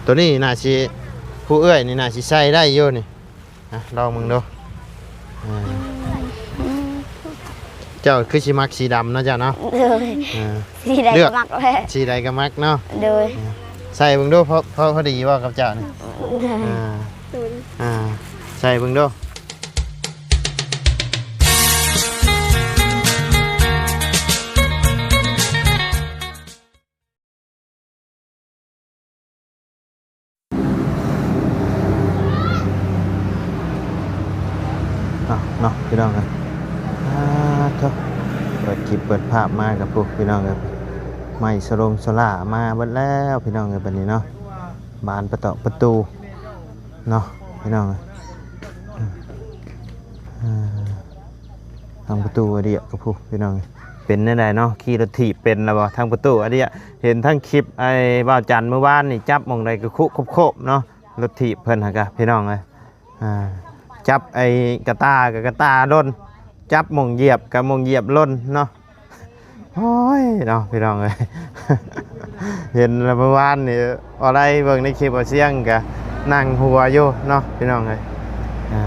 ໂຕນີ້ໜ້າຊິ ຜູ້ເອື້ອຍນີ້ໜ້າຊິໃສ່ໄດ້ຢູ່ນີ້ ອ່ະ ລອງເບິ່ງດູ. ອ່າ ເຈົ້າຄືຊິມັກສີດຳເນາະເຈົ້າເນາະ. ໂດຍ ອ່າ ສີໃດກໍມັກແຫຼະ ເລືອກ ສີໃດກໍມັກເນາະ. ໂດຍ ອ່າ ໃສ່ເບິ່ງດູ ພໍ ພໍ ພໍດີບໍ່ກັບເຈົ້ານີ້? ໂດຍ ອ່າ ອ່າ ໃສ່ເບິ່ງດູ. ເອົາເນາະ ພີ່ນ້ອງເອີຍ ອາ ໂທ້ ເປີດຄລິບເປີດພາບມາກັບພວກ ພີ່ນ້ອງເອີຍ ໄມ້ສະຫຼົງສະຫຼາມາເບິດແລ້ວ ພີ່ນ້ອງເອີຍ ບັດນີ້ເນາະ ບານປະຕອກປະຕູເນາະ ພີ່ນ້ອງເອີຍ ອາ. ທາງປະຕູອາເດຍກະພຸ້ນ ພີ່ນ້ອງ ເປັນແນວໃດເນາະ? ຂີ່ລົດຖີບເປັນລະບໍ່? ທາງປະຕູອາເດຍ ເຫັນທາງຄລິບໄອ້ບ່າວຈັນມື້ວານນີ້ ຈັບໝ່ອງໃດກະຄຸໂຄບໆເນາະ ລົດຖີບເພິ່ນຫັ້ນກະ ພີ່ນ້ອງເອີຍ ອ່າ ຈັບໄອ້ກະຕ່າກະກະຕ່າຫຼົ່ນ ຈັບໝ່ອງຢຽບກະໝ່ອງຢຽບຫຼົ່ນເນາະ. ໂອ້ຍເນາະ ພີ່ນ້ອງເອີຍ ເຫັນແລ້ວເມື່ອວານນີ້ ອາໄລເບິ່ງໃນຄລິບ ອາຊຽງກະນັ່ງຫົວຢູ່ເນາະ ພີ່ນ້ອງເອີຍ ອ່າ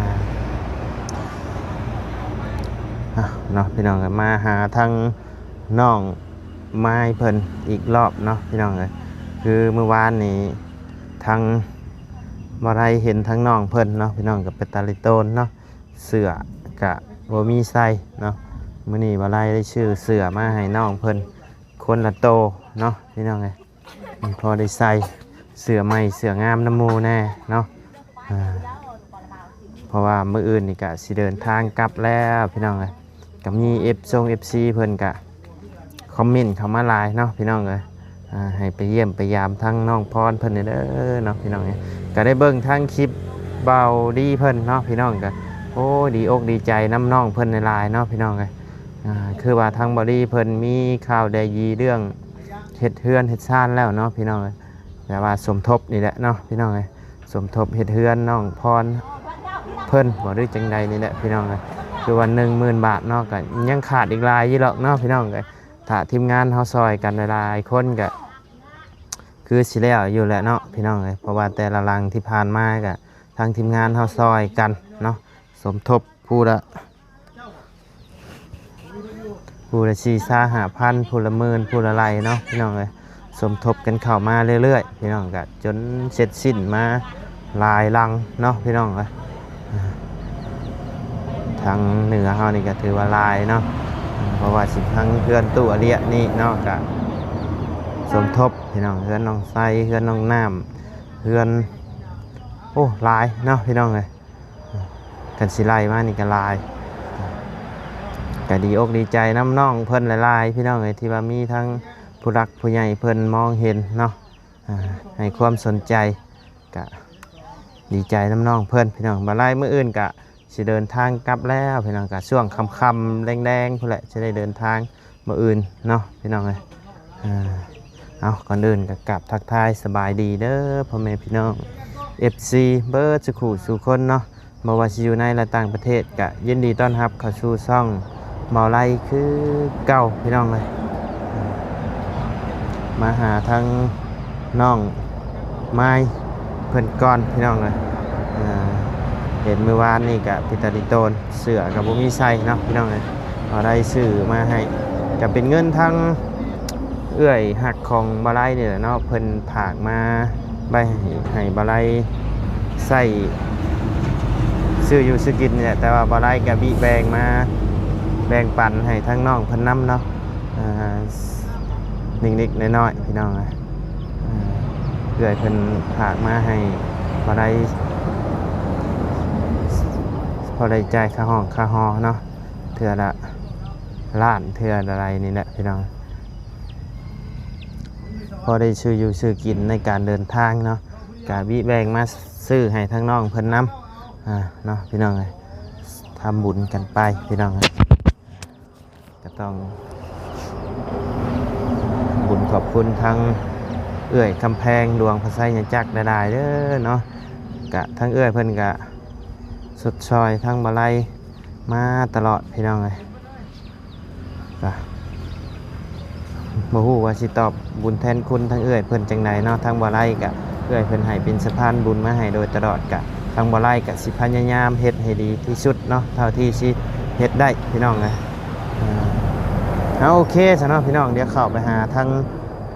ເອົາເນາະ ພີ່ນ້ອງເອີຍ ມາຫາທາງນ້ອງມາຍເພິ່ນອີກລອບເນາະ ພີ່ນ້ອງເອີຍ ຄືມື້ວານນີ້ທາງບໍ່ໄດ້ເຫັນທາງນ້ອງເພິ່ນເນາະ ພີ່ນ້ອງ ກະເປັນຕາລິໂຕນເນາະ. ເສື້ອກະບໍ່ມີໃສ່ເນາະ ມື້ນີ້ບ່າວໄລໄດ້ຊື້ເສື້ອມາໃຫ້ນ້ອງເພິ່ນຄົນລະໂຕເນາະ ພີ່ນ້ອງເອີຍ ມັນພໍໄດ້ໃສ່ເສື້ອໃໝ່ເສື້ອງາມນຳໝູ່ແດ່ເນາະ ອ່າ ເພາະວ່າມື້ອື່ນນີ້ກະຊິເດີນທາງກັບແລ້ວ ພີ່ນ້ອງເອີຍ ກະມີເອັຟ ຊົງ ເອັຟຊີ ເພິ່ນກະຄອມເມັນເຂົ້າມາຫຼາຍເນາະ ພີ່ນ້ອງເອີຍ ອ່າ ໃຫ້ໄປຢ້ຽມໄປຢາມທາງນ້ອງພອນເພິ່ນແດ່ເດີເນາະ ພີ່ນ້ອງເອີຍ ກະໄດ້ເບິ່ງທາງຄລິບບ່າວດີເພິ່ນເນາະ ພີ່ນ້ອງ ກະ ໂອ້ຍ ດີອົກດີໃຈນຳນ້ອງເພິ່ນຫຼາຍໆເນາະ ພີ່ນ້ອງເອີຍ ອ່າ ຄືວ່າທາງບ່າວດີເພິ່ນມີຂ່າວໄດ້ດີເລື່ອງເຮັດເຮືອນເຮັດຊານແລ້ວເນາະ ພີ່ນ້ອງເອີຍ ແຕ່ວ່າສົມທົບນີ້ແຫຼະເນາະ ພີ່ນ້ອງເອີຍ ສົມທົບເຮັດເຮືອນນ້ອງພອນເພິ່ນບໍ່ ຫຼືຈັ່ງໃດນີ້ແຫຼະ ພີ່ນ້ອງເອີຍ ຄືວ່າໜຶ່ງໝື່ນບາດເນາະ ກະຍັງຂາດອີກຫຼາຍຢູ່ດອກເນາະ ພີ່ນ້ອງເອີຍ ຖ້າທີມງານເຮົາຊ່ອຍກັນຫຼາຍໆຄົນກະຄືຊິແລ້ວຢູ່ແຫຼະເນາະ ພີ່ນ້ອງເອີຍ ເພາະວ່າແຕ່ລະຫຼັງທີ່ຜ່ານມາກະທາງທີມງານເຮົາຊ່ອຍກັນເນາະ ສົມທົບຜູ້ລະ ຜູ້ລະສີ່ ຫ້າ ຫ້າພັນ ຜູ້ລະໝື່ນ ຜູ້ລະໄລ່ເນາະ ພີ່ນ້ອງເອີຍ ສົມທົບກັນເຂົ້າມາເລື້ອຍໆ ພີ່ນ້ອງ ກະຈົນເສັດສິ້ນມາຫຼາຍຫຼັງເນາະ ພີ່ນ້ອງເອີຍ ທາງເໜືອເຮົານີ້ກະຖືວ່າຫຼາຍເນາະ ເພາະວ່າຊິທັງເຮືອນຕູ້ອາລຽນນີ້ເນາະ ກະສົມທົບ ພີ່ນ້ອງ ເຮືອນນ້ອງໄຊ ເຮືອນນ້ອງນ້ຳ ເຮືອນ ໂອ້ ຫຼາຍເນາະ ພີ່ນ້ອງເອີຍ ຄັນຊິໄລ່ມານີ້ກະຫຼາຍ ກະດີອົກດີໃຈນຳນ້ອງເພິ່ນຫຼາຍໆ ພີ່ນ້ອງເອີຍ ທີ່ວ່າມີທັງຜູ້ຫຼັກຜູ້ໃຫຍ່ເພິ່ນມອງເຫັນເນາະ ອ່າ ໃຫ້ຄວາມສົນໃຈ ກະດີໃຈນຳນ້ອງເພິ່ນ ພີ່ນ້ອງ ບາດຫຼາຍມື້ອື່ນກະຊິເດີນທາງກັບແລ້ວ ພີ່ນ້ອງ ກະຊ່ວງຄ່ຳໆແລງໆພຸ້ນແຫຼະ ຊິໄດ້ເດີນທາງ ມື້ອື່ນເນາະ ພີ່ນ້ອງເອີຍ ອ່າ ເອົາ ກ່ອນອື່ນກະກາບທັກທາຍສະບາຍດີເດີ ພໍ່ແມ່ພີ່ນ້ອງ ເອັຟຊີ ເບິດສູ່ຄູ່ສູ່ຄົນເນາະ ບໍ່ວ່າຊິຢູ່ໃນ ແລະ ຕ່າງປະເທດ ກະຍິນດີຕ້ອນຮັບເຂົ້າສູ່ຊ່ອງເບົາໄລຄືເກົ່າ ພີ່ນ້ອງເອີຍ ມາຫາທາງນ້ອງມາຍເພິ່ນກ່ອນ ພີ່ນ້ອງເອີຍ ອ່າ ເຫັນມື້ວານນີ້ກະເປັນຕາລິໂຕນ ເສື້ອກະບໍ່ມີໃສ່ເນາະ ພີ່ນ້ອງເອີຍ ເຮົາໄດ້ຊື້ມາໃຫ້ ກະເປັນເງິນທາງເອື້ອຍຮັກຂອງບ່າວໄລນີ້ແຫຼະເນາະ ເພິ່ນຝາກມາໄວ້ໃຫ້ ໃຫ້ບ່າວໄລໃຊ້ຊື້ຢູ່ຊື້ກິນນີ້ແຫຼະ ແຕ່ວ່າບ່າວໄລກະບິແບ່ງມາ ແບ່ງປັນໃຫ້ທາງນ້ອງເພິ່ນນຳເນາະ ອ່າ ເລັກໆນ້ອຍໆ ພີ່ນ້ອງເອີຍ ອ່າ ເອື້ອຍເພິ່ນຝາກມາໃຫ້ພໍໄດ້ ພໍໄດ້ຈ່າຍຄ່າຫ້ອງຄ່າຫໍເນາະ ເທື່ອລະລ້ານ ເທື່ອລະໄລນີ້ແຫຼະ ພີ່ນ້ອງ ພໍໄດ້ຊື້ຢູ່ຊື້ກິນໃນການເດີນທາງເນາະ ກະບິແບ່ງມາຊື້ໃຫ້ທາງນ້ອງເພິ່ນນຳ ອ່າ ເນາະ ພີ່ນ້ອງເອີຍ ທຳບຸນກັນໄປ ພີ່ນ້ອງເອີຍ. ກະຕ້ອງບຸນຂອບຄຸນທາງເອື້ອຍຄຳແພງ ດວງພະໄຊຍະຈັກຫຼາຍໆເດີເນາະ ກະທາງເອື້ອຍເພິ່ນກະຊົດຊ່ອຍທາງບ່າວໄລມາຕະຫຼອດ ພີ່ນ້ອງເອີຍ ກະບໍ່ຮູ້ວ່າຊິຕອບບຸນແທນຄຸນທາງເອື້ອຍເພິ່ນຈັ່ງໃດເນາະ ທາງບ່າວໄລກະ ເອື້ອຍເພິ່ນໃຫ້ເປັນສະພານບຸນມາໃຫ້ໂດຍຕະຫຼອດ ກະທາງບໍ່ໄລ່ກະຊິພະຍາຍາມເຮັດໃຫ້ດີທີ່ສຸດເນາະ ເທົ່າທີ່ຊິເຮັດໄດ້ພີ່ນ້ອງເອີຍ. ອ່າ ເອົາ ໂອເຄຊະເນາະພີ່ນ້ອງ ດຽວເຂົ້າໄປຫາທາງ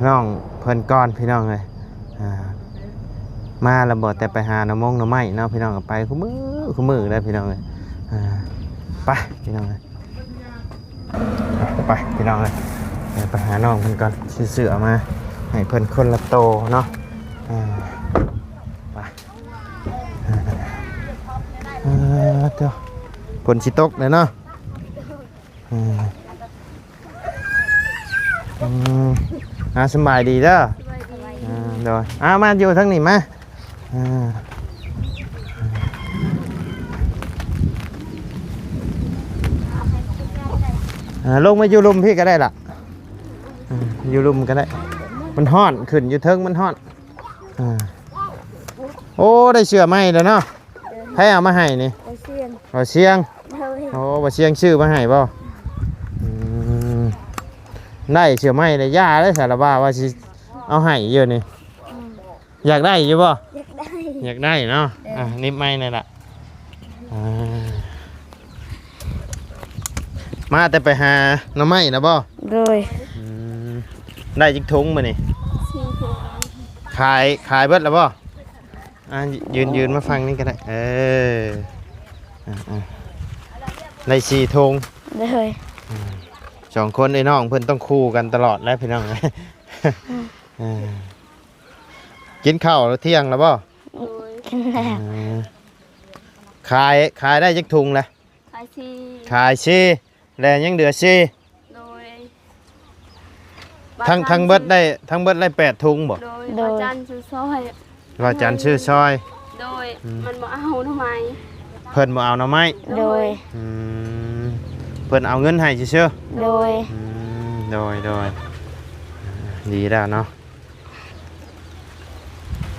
ນ້ອງເພິ່ນກ່ອນພີ່ນ້ອງເອີຍ. ອ່າ ມາແລ້ວບໍ່ແຕ່ໄປຫາໜໍ່ມົງໜໍ່ໄມ້ເນາະພີ່ນ້ອງ ໄປຄູ່ມື້ຄູ່ມື້ເດີພີ່ນ້ອງເອີຍ. ອ່າ ໄປພີ່ນ້ອງເອີຍ ໄປພີ່ນ້ອງເອີຍ ໄປຫານ້ອງເພິ່ນກ່ອນ ຊື້ເສື້ອມາໃຫ້ເພິ່ນຄົນລະໂຕເນາະ. ອ່າ ໄປ ອ່າ ເອີ ເຈົ້າ ຝົນຊິຕົກແລ້ວເນາະ. ອືມ ອືມ ອ່າ ສະບາຍດີເດີ. ສະບາຍດີ. ອ່າ ໂດຍ ອ່າ ມາຢູ່ທາງນີ້ມາ. ອ່າ ອ່າ ລົງມາຢູ່ລຸ່ມພີ້ກໍໄດ້ລະ. ອ່າ ຢູ່ລຸ່ມກໍໄດ້ ມັນຮ້ອນ ຂຶ້ນຢູ່ເທິງມັນຮ້ອນ. ອ່າ ໂອ້ ໄດ້ເສື້ອໃໝ່ແລ້ວເນາະ. ໃຜເອົາມາໃຫ້ນີ້? ບໍ່ຊຽງ ບໍ່ຊຽງ. ໂດຍ ໂອ້ ບໍ່ຊຽງຊື້ມາໃຫ້ບໍ່? ອືມ ໄດ້ເສື້ອໃໝ່ແລ້ວ ຢ່າເດີສາລະບາ ວ່າຊິເອົາໃຫ້ຢູ່ນີ້. ອືມ ຢາກໄດ້ຢູ່ບໍ່? ຢາກໄດ້ ຢາກໄດ້ເນາະ. ເອີ ອ່ະ ໜິບໃໝ່ແນ່ລະ. ອ່າ ມາແຕ່ໄປຫາໜໍ່ໄມ້ນະບໍ່? ໂດຍ ອືມ ໄດ້ຈັກຖົງມື້ນີ້? ສີ່ຖົງ. ຂາຍ ຂາຍເບິດແລ້ວບໍ່? ອ່າ ຢືນ ຢືນມາຝັ່ງນີ້ກໍໄດ້. ເອີ ອ່າໆ ໄດ້ສີ່ຖົງ. ໂດຍ ອືມ ສອງຄົນໄອ້ນ້ອງເພິ່ນຕ້ອງຄູ່ກັນຕະຫຼອດແຫຼະພີ່ນ້ອງ. ອືມ ເອີ ກິນເຂົ້າທ່ຽງແລ້ວບໍ່? ໂດຍ ກິນແລ້ວ. ອ່າ ຂາຍ ຂາຍໄດ້ຈັກຖົງລະ? ຂາຍສີ່. ຂາຍສີ່ ແລະຍັງເຫຼືອສີ່. ໂດຍ ທັງ ທັງເບິດໄດ້ ທັງເບິດໄດ້ແປດຖົງບໍ່? ໂດຍ ໂດຍ ວາຈັນຊື້ຊອຍ ວາຈັນຊື້ຊອຍ. ໂດຍ ອືມ ມັນບໍ່ເອົາໜໍ່ໄມ້ ເພິ່ນບໍ່ເອົາໜໍ່ໄມ້. ໂດຍ ອືມ ເພິ່ນເອົາເງິນໃຫ້ຊື່ໆ. ໂດຍ ອືມ ໂດຍ ໂດຍ ອ່າ ດີແລ້ວເນາະ.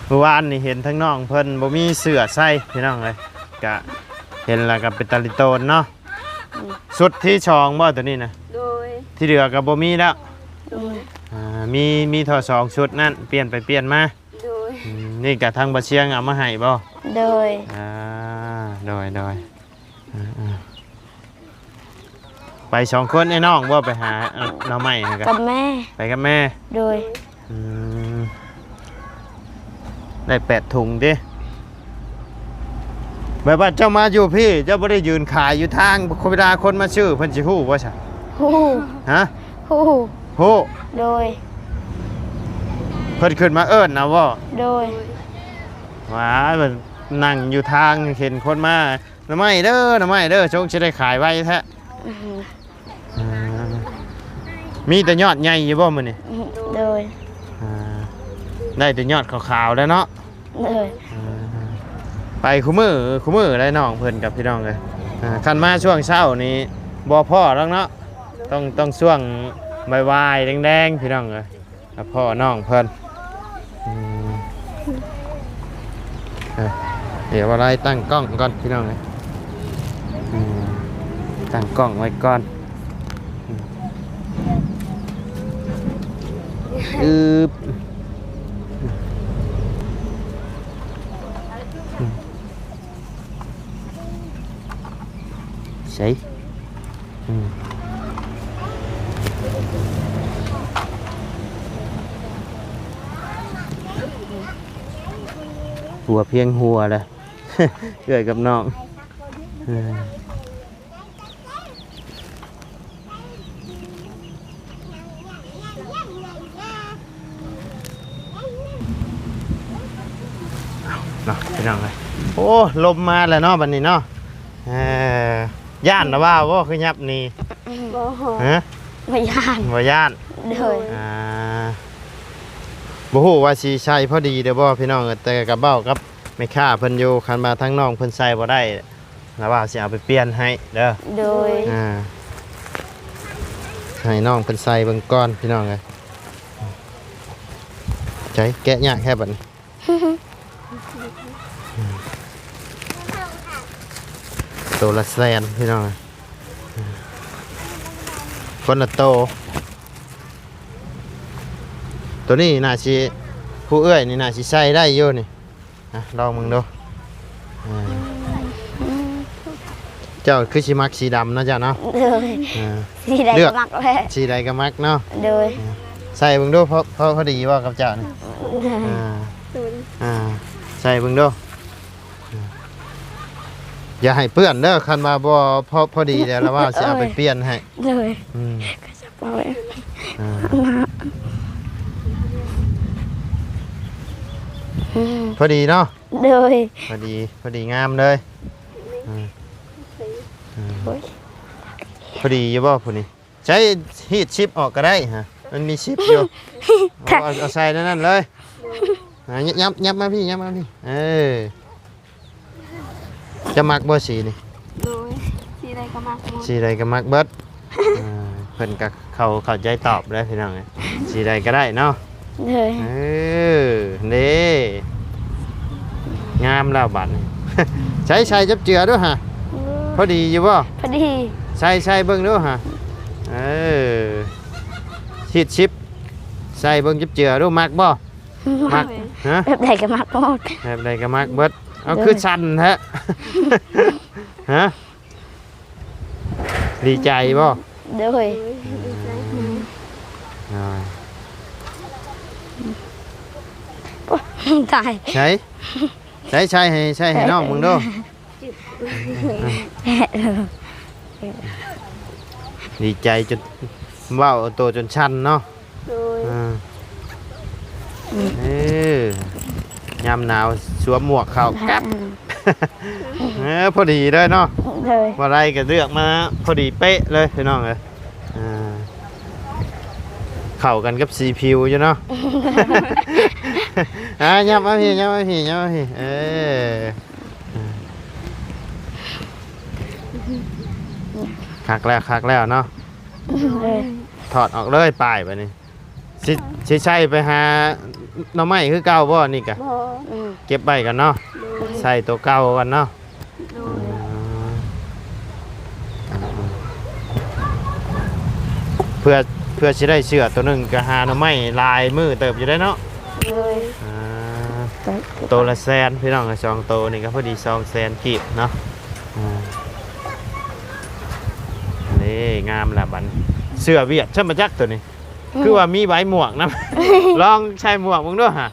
ມື້ວານນີ້ເຫັນທາງນ້ອງເພິ່ນບໍ່ມີເສື້ອໃສ່ພີ່ນ້ອງເອີຍ ກະເຫັນແລ້ວກະເປັນຕາລິໂຕນເນາະ. ອືມ ຊຸດທີສອງບໍ່ໂຕນີ້ນະ? ໂດຍ ທີ່ເຫຼືອກະບໍ່ມີແລ້ວ. ໂດຍ ອ່າ ມີ ມີທໍ່ສອງຊຸດນັ້ນ ປ່ຽນໄປປ່ຽນມາ. ໂດຍ ອືມ ນີ້ກະທາງບໍ່ຊຽງເອົາມາໃຫ້ບໍ່? ໂດຍ ອ່າ ໂດຍ ໂດຍ. ອ່າໆ ໄປສອງຄົນໄອ້ນ້ອງບໍ່ໄປຫາ ເອົາ ໜໍ່ໄມ້ຫັ້ນກະ ກັບແມ່ ໄປກັບແມ່. ໂດຍ ອືມ ໄດ້ແປດຖົງຕິ ແບບວ່າເຈົ້າມາຢູ່ພີ້ ເຈົ້າບໍ່ໄດ້ຢືນຂາຍຢູ່ທາງ ເວລາຄົນມາຊື້ເພິ່ນຊິຮູ້ບໍ່ຊະ? ຮູ້. ຮະ? ຮູ້ ຮູ້. ໂດຍ ເພິ່ນຂຶ້ນມາເອີ້ນເອົາບໍ່? ໂດຍ ວ້າຍ ເພິ່ນນັ່ງຢູ່ທາງ ເຫັນຄົນມາ ໜໍ່ໄມ້ເດີ ໜໍ່ໄມ້ເດີ ຊົງຊິໄດ້ຂາຍໄວແທ້. ອືມ ອ່າ ມີແຕ່ຍອດໃຫຍ່ຢູ່ບໍ່ມື້ນີ້? ອືມ ໂດຍ ອ່າ ໄດ້ແຕ່ຍອດຂາວໆແລ້ວເນາະ. ໂດຍ ອ່າ ໄປຄູ່ມື້ ຄູ່ມື້ໄດ້ນ້ອງເພິ່ນກັບພີ່ນ້ອງເອີຍ. ອ່າ ຄັນມາຊ່ວງເຊົ້ານີ້ບໍ່ພໍ້ດອກເນາະ ຕ້ອງ ຕ້ອງຊ່ວງບ່າຍໆແລງໆ ພີ່ນ້ອງເອີຍ. ອ່ະ ພໍ່ນ້ອງເພິ່ນ ອືມ ເອີ ດຽວວ່າໄລ່ຕັ້ງກ້ອງກ່ອນພີ່ນ້ອງເອີຍ. ອືມ ຕັ້ງກ້ອງໄວ້ກ່ອນ. ອືມ ອືບ ອືມ ໃສ ອືມ ຫົວພຽງຫົວລະ ເອື້ອຍກັບນ້ອງ. ເອີ ເອົາເນາະ ພີ່ນ້ອງເອີຍ. ໂອ້ ລົມມາແລ້ວເນາະ ບັດນີ້ເນາະ. ເອີ ຢ້ານລະວ່າບໍ່ ຄືຫຍັບໜີ? ບໍ່. ຮະ? ບໍ່ຢ້ານ. ບໍ່ຢ້ານ. ໂດຍ ອ່າ ບໍ່ຮູ້ວ່າຊິໃສ່ພໍດີເດີບໍ່ ພີ່ນ້ອງເອີຍ ແຕ່ກະເວົ້າກັບແມ່ຄ້າເພິ່ນຢູ່ ຄັນວ່າທາງນ້ອງເພິ່ນໃສ່ບໍ່ໄດ້ ລະວ່າຊິເອົາໄປປ່ຽນໃຫ້ເດີ. ໂດຍ ອ່າ ໃຫ້ນ້ອງເພິ່ນໃສ່ເບິ່ງກ່ອນ ພີ່ນ້ອງເອີຍ. ໃຈແກະຍາກແທ້ບັດນີ້. ໂຕລະແສນ ພີ່ນ້ອງເອີຍ ຄົນລະໂຕ. ໂຕນີ້ໜ້າຊິ ຜູ້ເອື້ອຍນີ້ໜ້າຊິໃສ່ໄດ້ຢູ່ນີ້. ອ່ະ ລອງເບິ່ງດູ. ອ່າ ເຈົ້າຄືຊິມັກສີດຳເນາະເຈົ້າເນາະ. ໂດຍ ອ່າ ສີໃດກໍມັກແຫຼະ ເລືອກ ສີໃດກໍມັກເນາະ. ໂດຍ ອ່າ ໃສ່ເບິ່ງດູ ພໍ ພໍ ພໍດີບໍ່ກັບເຈົ້ານີ້? ອ່າ ອ່າ ໃສ່ເບິ່ງດູ. ຢ່າໃຫ້ເປື້ອນເດີ ຄັນວ່າບໍ່ພໍ ພໍດີແລ້ວລະວ່າຊິເອົາໄປປ່ຽນໃຫ້. ໂດຍ ອືມ ອ່າ ອືມ ພໍດີເນາະ. ໂດຍ ພໍດີ ພໍດີງາມເລີຍ. ອືມ ອືມ ໂອ້ຍ ພໍດີຢູ່ບໍ່ຜູ້ນີ້? ໃຊ້ຮີດຊິບອອກກໍໄດ້ຮະ ມັນມີຊິບຢູ່. ເອົາ ເອົາ ເອົາໃສ່ໃນນັ້ນເລີຍ. ອ່າ ຫຍັບ ຫຍັບ ຫຍັບມາພີ້ ຫຍັບມາພີ້. ເອີ ເຈົ້າມັກບໍ່ສີນີ້? ໂດຍ ສີໃດກໍມັກໝົດ ສີໃດກໍມັກເບິດ. ອ່າ ເພິ່ນກໍເຂົ້າ ເຂົ້າໃຈຕອບເດ້ພີ່ນ້ອງເອີຍ ສີໃດກໍໄດ້ເນາະ. ເອີ ເອີ ເດ້ ງາມແລ້ວບັດນີ້. ໃສ່ ໃສ່ຈັບເຈືອດູຫະ. ໂອ້ຍ ພໍດີຢູ່ບໍ່? ພໍດີ ໃສ່ ໃສ່ເບິ່ງດູຫະ. ເອີ ຮີດຊິບ ໃສ່ເບິ່ງຈັບເຈືອດູ ມັກບໍ່? ມັກ ມັກ ຮະ? ແບບໃດກໍມັກໝົດ ແບບໃດກໍມັກເບິດ. ເອົາ ໂດຍ ຄືສັ່ນແທ້ ຮະ? ດີໃຈບໍ່? ໂດຍ ໂດຍ ຕາຍ ໃສ່ ໃສ່ ໃສ່ໃຫ້ ໃສ່ໃຫ້ນ້ອງເບິ່ງດູ. ດີໃຈຈົນເວົ້າໂຕຈົນສັ່ນເນາະ. ໂດຍ ອ່າ ອືມ ເອີ ຍາມໜາວສວມໝວກເຂົ້າ ກັບ ເອີ ພໍດີເລີຍເນາະ. ໂດຍ ບໍ່ໄດ້ກໍເລືອກມາພໍດີເປະເລີຍພີ່ນ້ອງເອີຍ. ອ່າ ເຂົ້າກັນກັບສີຜິວຢູ່ເນາະ. ອ່າ ຫຍັບມາພີ້ ຫຍັບມາພີ້ ຫຍັບມາພີ້ ເອີ. ອ່າ ຄັກແລ້ວ ຄັກແລ້ວເນາະ. ເອີ ຖອດອອກເລີຍປ້າຍບາດນີ້. ຊິ ຊິໃສ່ໄປຫາໜໍ່ໄມ້ຄືເກົ່າບໍ່ນີ້ກະ? ບໍ່ ອືມ ເກັບໄວ້ກ່ອນເນາະ. ໂດຍ ໃສ່ໂຕເກົ່າກ່ອນເນາະ. ໂດຍ ອ່າ ເພື່ອ ເພື່ອຊິໄດ້ເສື້ອໂຕໜຶ່ງກະຫາໜໍ່ໄມ້ຫຼາຍມື້ເຕີບຢູ່ເດ້ເນາະ. ໂດຍ ອ່າ ໂຕລະແສນພີ່ນ້ອງ ສອງໂຕນີ້ກໍພໍດີສອງແສນກີບເນາະ. ອ່າ ນີ້ງາມລະບັດນີ້ ເສື້ອຫວຽດຊະມາຈັກໂຕນີ້. ອືມ ຄືວ່າມີໃບໝວກນຳ ລອງໃສ່ໝວກເບິ່ງດູຫະ.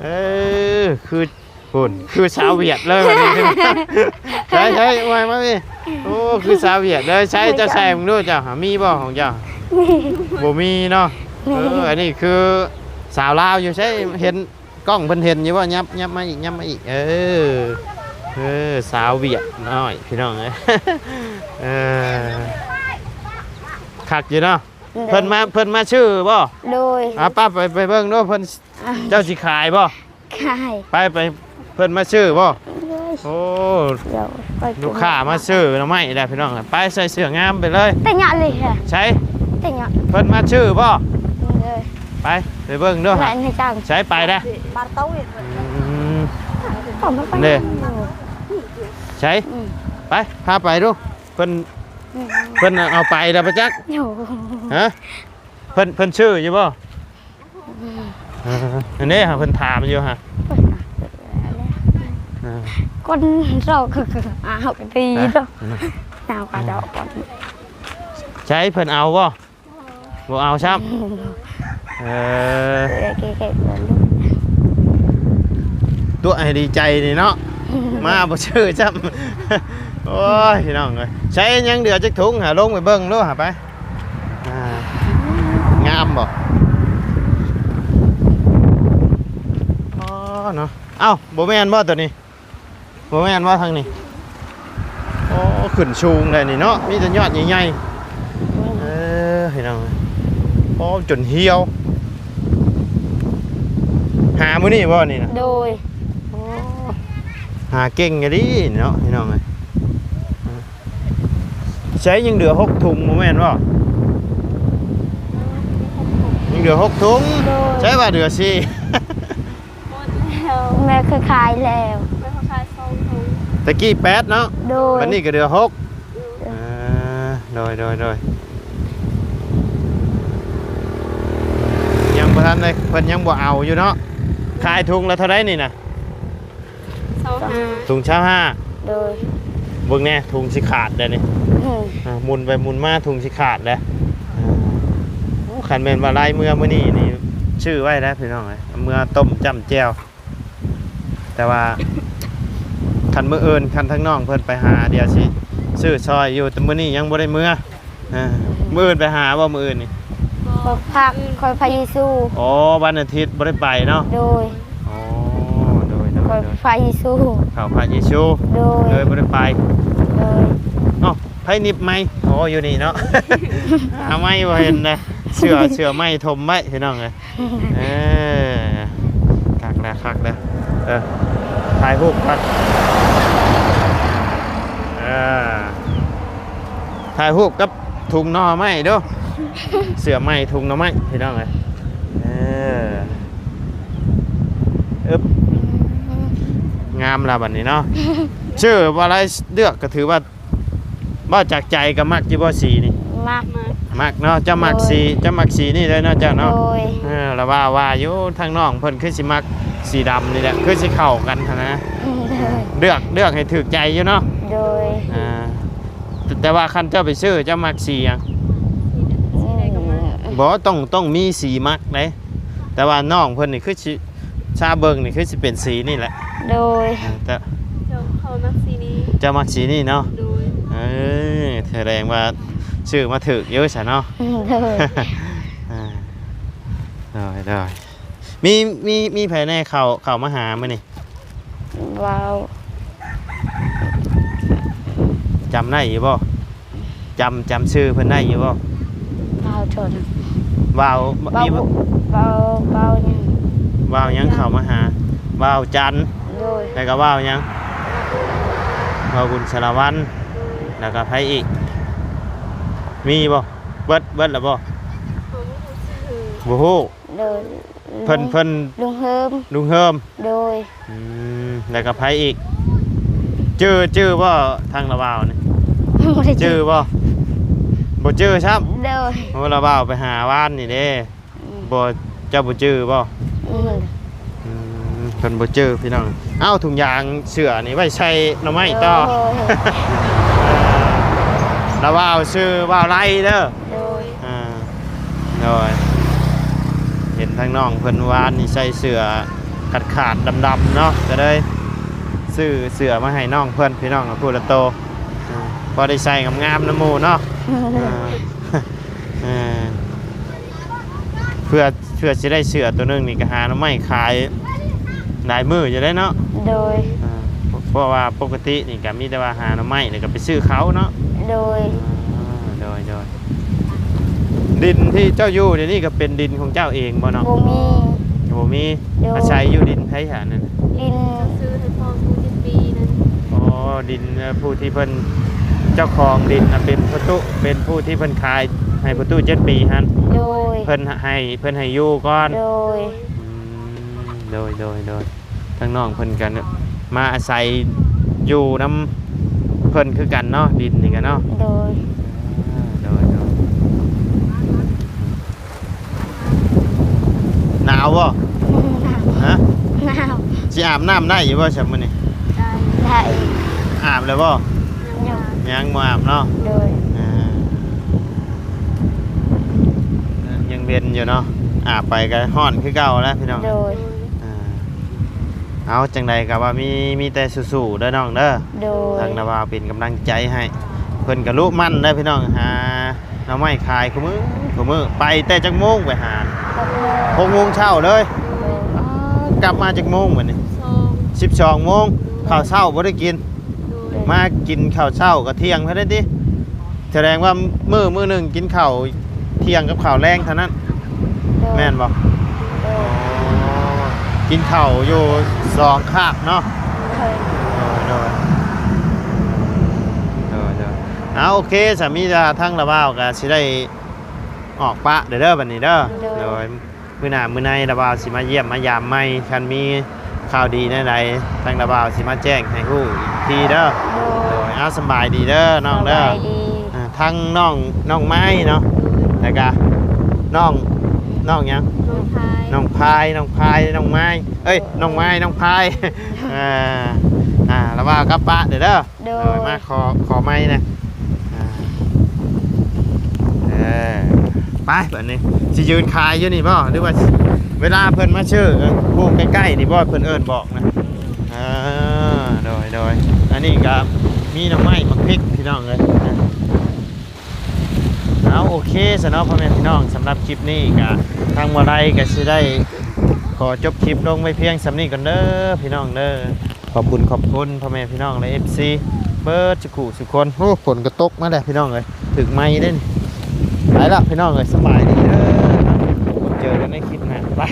ເອີ ຄືພຸ້ນ ຄືຊາວຫວຽດເລີຍບັດນີ້. ໃສ່ ໃສ່ ອວຍມາພີ້. ໂອ້ ຄືຊາວຫວຽດເລີຍ. ໃສ່ ເຈົ້າໃສ່ເບິ່ງດູ ເຈົ້າຫາມີບໍ່ຂອງເຈົ້າ? ມີ ບໍ່ມີເນາະ. ເອີ ອັນນີ້ຄືສາວລາວຢູ່ໃສ ເຫັນ ກ້ອງເພິ່ນເຫັນຢູ່ບໍ່? ຫຍັບ ຫຍັບມາອີກ ຫຍັບມາອີກ. ເອີ ເອີ ສາວຫວຽດນ້ອຍພີ່ນ້ອງເອີຍ. ເອີ ຄັກຢູ່ເນາະ. ໂດຍ ເພິ່ນມາ ເພິ່ນມາຊື້ບໍ່? ໂດຍ ອ່າ ໄປ ໄປ ໄປເບິ່ງດູ ເພິ່ນ ອ່າ ເຈົ້າຊິຂາຍບໍ່? ຂາຍ ໄປ ໄປ ເພິ່ນມາຊື້ບໍ່? ໂດຍ ໂອ້ ໂດຍ ລູກຄ້າມາຊື້ໜໍ່ໄມ້ແລ້ວພີ່ນ້ອງ. ໄປ ໃສ່ເສື້ອງາມໄປເລີຍ. ແຕ່ຍະເລີຍ ໃສ ແຕ່ຍະ ເພິ່ນມາຊື້ບໍ່? ໂດຍ ໄປ ໄປເບິ່ງດູຫະ. ໃສ ໄປເດີ້. ອືມ ເດ້ ໃສ ອືມ ໄປ ພາໄປດູ. ເພິ່ນ ອືມ ເພິ່ນເອົາໄປແລ້ວປະຈັກ. ໂອ້ ຮະ? ເພິ່ນ ເພິ່ນຊື້ຢູ່ບໍ່? ອືມ ເອີ ອັນນີ້ຫາເພິ່ນຖາມຢູ່ຫະ. ເອີ ຄົນເຮົາກໍ ກໍ ອາ ເຮົາກໍດີເນາະ. ເອົາກະດອກກ່ອນ. ໃສ ເພິ່ນເອົາບໍ່? ບໍ່ເອົາຊ້ຳ. ເອີ ຕົວະໃຫ້ດີໃຈນີ້ເນາະ. ມາບໍ່ຊື້ຊ້ຳ. ໂອ້ຍ ພີ່ນ້ອງເອີຍ ໃສ ຍັງເຫຼືອຈັກຖົງຫາ ລົງໄປເບິ່ງດູຫາໄປ. ອ່າ ງາມບໍ່? ອໍ ເນາະ. ເອົ້າ ບໍ່ແມ່ນບໍ່ໂຕນີ້? ບໍ່ແມ່ນບໍ່ທາງນີ້? ໂອ້ ຂຶ້ນສູງໄດ໋ນີ້ເນາະ ມີແຕ່ຍອດໃຫຍ່ໆ. ເອີ ພີ່ນ້ອງ ໂອ້ ຈົນຫ່ຽວ. ຫາມື້ນີ້ບໍ່ນີ້ນະ? ໂດຍ ໂອ້ ຫາເກັ່ງອີ່ຫຼີເນາະ ພີ່ນ້ອງເອີຍ. ໃສ ຍັງເຫຼືອຫົກຖົງ ບໍ່ແມ່ນບໍ່? ຍັງເຫຼືອຫົກຖົງ. ໂດຍ ໃສວ່າເຫຼືອສີ່? ໝົດແລ້ວ ແມ່ເຄີຍຂາຍແລ້ວ. ແມ່ເຂົາຂາຍສອງຖົງ. ຕະກີ້ແປດເນາະ. ໂດຍ ບັດນີ້ກໍເຫຼືອຫົກ. ເອີ ອ່າ ໂດຍ ໂດຍ ໂດຍ. ຍັງ ບໍ່ທັນໄດ້ ເພິ່ນຍັງບໍ່ເອົາຢູ່ເນາະ. ຂາຍຖົງລະເທົ່າໃດນີ້ນະ? ຊາວຫ້າ ຖົງຊາວຫ້າ. ໂດຍ. ເບິ່ງແດ່ ຖົງຊິຂາດແລ້ວນີ້. ອືມ ອ່າ ໝຸນໄປໝຸນມາ ຖົງຊິຂາດແລ້ວ. ອ່າ ໂອ້ ຄັນແມ່ນວ່າໄລ່ເມືອມື້ນີ້ນີ້ ຊື້ໄວ້ແລ້ວພີ່ນ້ອງເອີຍ ເມືອຕົ້ມຈ້ຳແຈ່ວ. ແຕ່ວ່າຄັນມື້ອື່ນ ຄັນທາງນ້ອງເພິ່ນໄປຫາ ດຽວຊິຊື້ຊ່ອຍຢູ່ ແຕ່ມື້ນີ້ຍັງບໍ່ໄດ້ເມືອ. ເອີ ມື້ອື່ນໄປຫາບໍ່ ມື້ອື່ນນີ້? ບໍ່ພັກ ຂ້ອຍພາເຢຊູ. ອໍ ວັນອາທິດບໍ່ໄດ້ໄປເນາະ? ໂດຍ. ອໍ ໂດຍ ໂດຍ ຂ້ອຍ ໂດຍ ພາເຢຊູ. ເຂົ້າພະເຢຊູ. ໂດຍ. ເລີຍບໍ່ໄດ້ໄປ. ໂດຍ. ເອົ້າ ໃຜໜິບໄມ? ອໍ ຢູ່ນີ້ເນາະ. ຫາໄມບໍ່ເຫັນນະ. ເສື້ອ ເສື້ອໄມຖົມໄວ້ ພີ່ນ້ອງເອີຍ. ເອີ ຄັກແລ້ວ ຄັກແລ້ວ. ເອີ ຖ່າຍຮູບກ່ອນ. ເອີ ຖ່າຍຮູບກັບຖົງໜໍ່ໄມ້ເດີ້. ເສື້ອໄມ້ ຖົງໜໍ່ໄມ້ ພີ່ນ້ອງເອີຍ. ເອີ ອຶບ ງາມລະບັດນີ້ເນາະ. ຊື່ວ່າລາຍເລືອກກໍຖືວ່າ ເວົ້າຈາກໃຈກໍມັກຢູ່ບໍ່ສີນີ້? ມັກ. ມັກເນາະ. ເຈົ້າມັກ ໂດຍ ສີ ເຈົ້າມັກສີນີ້ເລີຍເນາະ ເຈົ້າເນາະ? ໂດຍ. ເອີ ລະວ່າ ວ່າຢູ່ ທາງນ້ອງເພິ່ນຄືຊິມັກສີດຳນີ້ແຫຼະ ຄືຊິເຂົ້າກັນຫັ້ນນະ. ໂດຍ. ເລືອກ ເລືອກໃຫ້ຖືກໃຈຢູ່ເນາະ? ໂດຍ. ອ່າ ແຕ່ ແຕ່ວ່າຄັນເຈົ້າໄປຊື້ ເຈົ້າມັກສີຫຍັງ? ອືມ ບໍ່ ຕ້ອງ ຕ້ອງມີສີມັກເດ້. ແຕ່ວ່ານ້ອງເພິ່ນນີ້ຄືຊິ ຊາເບິ່ງນີ້ຄືຊິເປັນສີນີ້ແຫຼະ. ໂດຍ. ເອີ ແຕ່ ເຈົ້າ ຂ້ອຍມັກສີນີ້. ເຈົ້າມັກສີນີ້ເນາະ? ໂດຍ. ເອີ ສະແດງວ່າຊື້ມາຖືກຢູ່ຊະເນາະ? ໂດຍ. ອ່າ ໂດຍ ໂດຍ. ມີ ມີ ມີໃຜແດ່ເຂົ້າ ເຂົ້າມາຫາມື້ນີ້? ວ້າວ. ຈຳໄດ້ຢູ່ບໍ່? ຈຳ ຈຳຊື່ເພິ່ນໄດ້ຢູ່ບໍ່? ວ້າວ ເຈົ້ານະ ວ້າວ ມີ ວ້າວ ວ້າວຫຍັງ? ວ້າວຫຍັງເຂົ້າມາຫາ? ວ້າວຈັນ. ໂດຍ. ແລ້ວກໍວ້າວຫຍັງ? ວ້າວບຸນສາລະວັນ. ໂດຍ. ແລ້ວກໍໃຜອີກ? ມີບໍ່? ເບິດ ເບິດແລ້ວບໍ່? ບໍ່ຮູ້ຊື່. ບໍ່ຮູ້. ໂດຍ. ເພິ່ນ ເພິ່ນ ລຸງເຮີມ. ລຸງເຮີມ. ໂດຍ. ອືມ ແລ້ວກໍໃຜອີກ? ຈື່ ຈື່ບໍ່ ທາງລະບ່າວນີ້? ບໍ່ໄດ້ຈື່. ຈື່ບໍ່? ບໍ່ຈື່ຊ້ຳ. ໂດຍ. ໂອ້ ລະບ່າວໄປຫາວານນີ້ເດ້. ອືມ ບໍ່ ເຈົ້າບໍ່ຈື່ບໍ່? ອືມ ອືມ ເພິ່ນບໍ່ຈື່ພີ່ນ້ອງ. ເອົ້າ ຖົງຢາງເສື້ອນີ້ໄວ້ໃສ່ໜໍ່ໄມ້ຕໍ່. ໂດຍ. ເອີ ລະບ່າວຊື່ບ່າວໄລເດີ. ໂດຍ. ອ່າ ໂດຍ. ເຫັນທາງນ້ອງເພິ່ນວານນີ້ໃສ່ເສື້ອຂາດໆ ດຳໆ ເນາະ ກໍເລີຍຊື້ເສື້ອມາໃຫ້ນ້ອງເພິ່ນ ພີ່ນ້ອງ ຜູ້ລະໂຕ. ອ່າ ພໍໄດ້ໃສ່ງາມໆ ນຳໝູ່ເນາະ. ໂດຍ. ອ່າ ເອີ ເພື່ອ ເພື່ອຊິໄດ້ເສື້ອໂຕໜຶ່ງນີ້ກໍຫາໜໍ່ໄມ້ຂາຍຫຼາຍມື້ຢູ່ເດ້ເນາະ. ໂດຍ. ອ່າ ເພາະວ່າປົກກະຕິນີ້ກໍມີແຕ່ວ່າຫາໜໍ່ໄມ້ ແລ້ວກໍໄປຊື້ເຂົ້າເນາະ. ໂດຍ. ອ່າ ໂດຍ ໂດຍ. ດິນທີ່ເຈົ້າຢູ່ດຽວນີ້ກໍເປັນດິນຂອງເຈົ້າເອງບໍ່ເນາະ? ບໍ່ມີ. ບໍ່ມີ. ໂດຍ. ອາໄສຢູ່ດິນໃຜຫານັ້ນ? ດິນ ເຈົ້າຊື້ໃຫ້ພໍ່ຕູ້ເຈັດປີນັ້ນ. ອໍ ດິນ ເອີ ຜູ້ທີ່ເພິ່ນ ເຈົ້າຂອງດິນນະເປັນພໍ່ຕູ້ ເປັນຜູ້ທີ່ເພິ່ນຂາຍໃຫ້ພໍ່ຕູ້ເຈັດປີຫັ້ນ. ໂດຍ. ເພິ່ນໃຫ້ ເພິ່ນໃຫ້ຢູ່ກ່ອນ. ໂດຍ. ອືມ ໂດຍ ໂດຍ ໂດຍ. ທາງນ້ອງເພິ່ນກໍມາອາໄສຢູ່ນຳເພິ່ນຄືກັນເນາະ ດິນນີ້ກໍເນາະ. ໂດຍ. ອ່າ ໂດຍ ໂດຍ. ໜາວບໍ່? ໜາວ. ຮະ? ໜາວ. ຊິອາບນ້ຳໄດ້ຢູ່ບໍ່ຊະມື້ນີ້? ໄດ້. ໄດ້. ອາບແລ້ວບໍ່? ຍັງ. ຍັງບໍ່ອາບເນາະ? ໂດຍ. ອ່າ ຍັງເວັນຢູ່ເນາະ ອາບໄປກໍຮ້ອນຄືເກົ່າແຫຼະພີ່ນ້ອງ. ໂດຍ. ອ່າ ເອົາ ຈັ່ງໃດກໍວ່າມີ ມີແຕ່ສູ້ໆເດີນ້ອງເດີ. ໂດຍ. ທາງນາວາເປັນກຳລັງໃຈໃຫ້ ເພິ່ນກໍລຸໝັ່ນເດີພີ່ນ້ອງ ຫາໜໍ່ໄມ້ຂາຍຄູ່ມື້ ຄູ່ມື້. ໄປແຕ່ຈັກໂມງໄປຫາ? ຫົກໂມງ. ຫົກໂມງເຊົ້າເລີຍ. ໂດຍ. ອໍ ກັບມາຈັກໂມງບັດນີ້? ສອງ. ສິບສອງໂມງ. ໂດຍ. ເຂົ້າເຊົ້າບໍ່ໄດ້ກິນ? ໂດຍ. ມາກິນເຂົ້າເຊົ້າກໍທ່ຽງເທົ່ານັ້ນຕິ? ສະແດງວ່າມື້ ມື້ໜຶ່ງກິນເຂົ້າທ່ຽງກັບເຂົ້າແລງເທົ່ານັ້ນ. ໂດຍ. ແມ່ນບໍ່? ໂດຍ. ອໍ ກິນເຂົ້າຢູ່ສອງຄາບເນາະ. ໂດຍ. ໂດຍ ໂດຍ ໂດຍ ໂດຍ. ເອົາ ໂອເຄ ສາມີ ທາງລາວບ່າວກໍຊິໄດ້ອອກປະເດີ ເດີ ບັດນີ້ເດີ. ໂດຍ. ໂດຍ. ມື້ໜ້າມື້ໃນລາວບ່າວຊິມາຢ້ຽມມາຢາມໃໝ່ ຄັນມີຂ່າວດີແນວໃດ ທາງລາວບ່າວຊິມາແຈ້ງໃຫ້ຮູ້ອີກທີເດີ. ໂດຍ. ໂດຍ. ເອົາ ສະບາຍດີເດີນ້ອງເດີ. ສະບາຍດີ. ອ່າ ທັງນ້ອງ ນ້ອງໄມ້ເນາະ ແລ້ວກະນ້ອງ ນ້ອງຫຍັງ? ນ້ອງພາຍ ນ້ອງພາຍ ນ້ອງໄມ້ ເອີຍ ນ້ອງໄມ້ ນ້ອງພາຍ ອ່າ ອ່າ ລະວ່າກັບປ້າເດີ ເດີ ໂດຍ ໂດຍ ມາຂໍ ຂໍໄມ້ນະ ອ່າ ເອີ ໄປ ບາດນີ້ ຊິຢືນຂາຍຢູ່ນີ້ບໍ່ ຫຼືວ່າເວລາເພິ່ນມາຊື້ ເອີ ຜູ້ໃກ້ໆນີ້ບໍ່ ເພິ່ນເອີ້ນບອກນະ? ອ່າ ໂດຍ ໂດຍ ອັນນີ້ກໍມີໜໍ່ໄມ້ ໝາກພິກ ພີ່ນ້ອງເອີຍ. ເອົາ ໂອເຄຊະເນາະ ພໍ່ແມ່ພີ່ນ້ອງ ສຳລັບຄລິບນີ້ກະ ທາງບໍ່ໄດ້ກະຊິໄດ້ຂໍຈົບຄລິບລົງໄວ້ພຽງສ່ຳນີ້ກ່ອນເດີ ພີ່ນ້ອງເດີ. ຂອບບຸນຂອບຄຸນພໍ່ແມ່ພີ່ນ້ອງ ແລະ ເອັຟຊີ ເບິດສຸຂູສຸຄົນ. ໂອ້ ຝົນກໍຕົກມາແລ້ວ ພີ່ນ້ອງເອີຍ ຖືກໄໝເດ້. ໄປລະ ພີ່ນ້ອງເອີຍ ສະບາຍດີເດີ ເຈີກັນໃນຄລິບໜ້າ ໄປ.